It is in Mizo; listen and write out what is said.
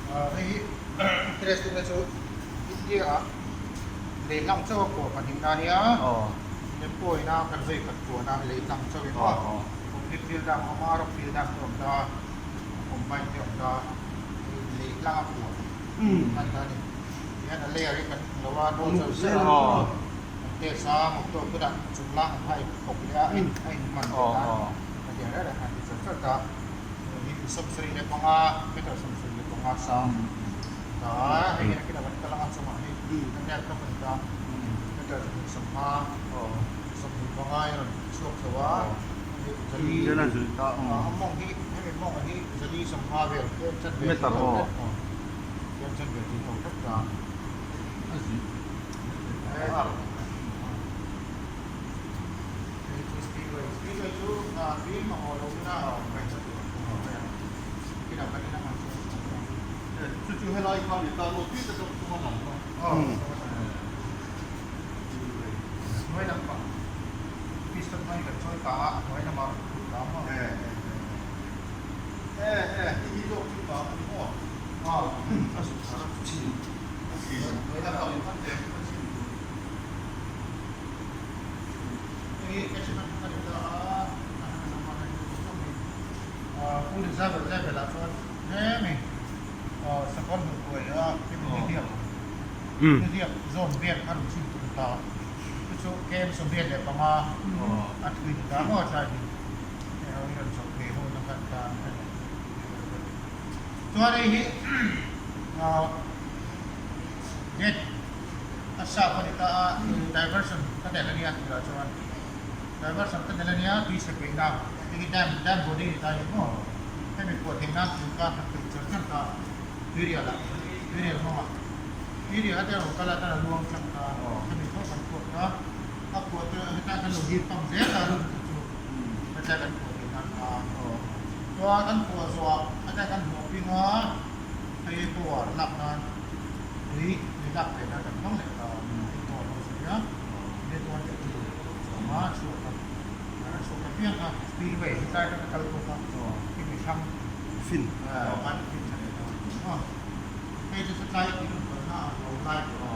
Hei hi interest na chu India ah lei hlang chauh a kuah pahnihna a nia, Nempawina kan vei khat kuahna lei hlang chauh in aw complete fill dam a awm a, rock fill dam te a awm ta, combine te a awm ta, hei lei hlang a kuah hman ta a ni. Tihian a layer hi kan hmu lo a, nozzle zet a kan test a, mawk tawk hunah chung lang an hai bawk leh a, a inhman leh ta a ti ang reng reng a ti char char ta. 75 meter 75 sang ta hei hi nakin a kan kal anga chungah hei kan net ka hmun ta meter 25 in rawn chhuak chho a hei zali a mawng hi hemi mawng hi zali 50 vel tlem chanve meter aw tlem chanve tih ho hlek ta a zui Hei chu speedway, speedway chu tui mamawh lo huna a awm reng a tur a awm reng a, kinah kan in a hman chu a awm reng. Chu chu helai kha ni ta lo tui tak a chunga lang kha. Aw, speedway. Hnuai lampang piston hmangin kan chawi ta a, a hnuai lamah rawn phut ta maw? E e e hei hi zawk chu ta a ni maw? Aw, a zuk thar a chhin a chhin hnuai lampang in khan tlem a chhin tur. Chuan hei hi gate a sap a ni ta a diversion ka tel a nia tih ah chuan diversion ka tel a nia tui chhe peih na hei hi dam dam body ni ta hi maw hemi pawh theih nan tui kha han peih char char ta tuirial ah tuirial hmang ah tuirial a te rawn kal a tan a luang tlang ta hemi tho kan phuak ta a phuah te hetlai kan lo hip pam zel ta rum te chu hetlai kan phuah theih nan kha chuan kan phuah zawh ah hetlai kan hnawh ping a hei power lak nan. Tui tui lak ve na kan hmang leh ta tui pawh a lo zui a, network te chu chhawm a chhuak a, a chhuak ta piang a, speedway hetlai atanga kal pawh kha khi mi hrang fin an fin tha leh ta a, hei chu satlai in rawn kalna a lo lai tawh a.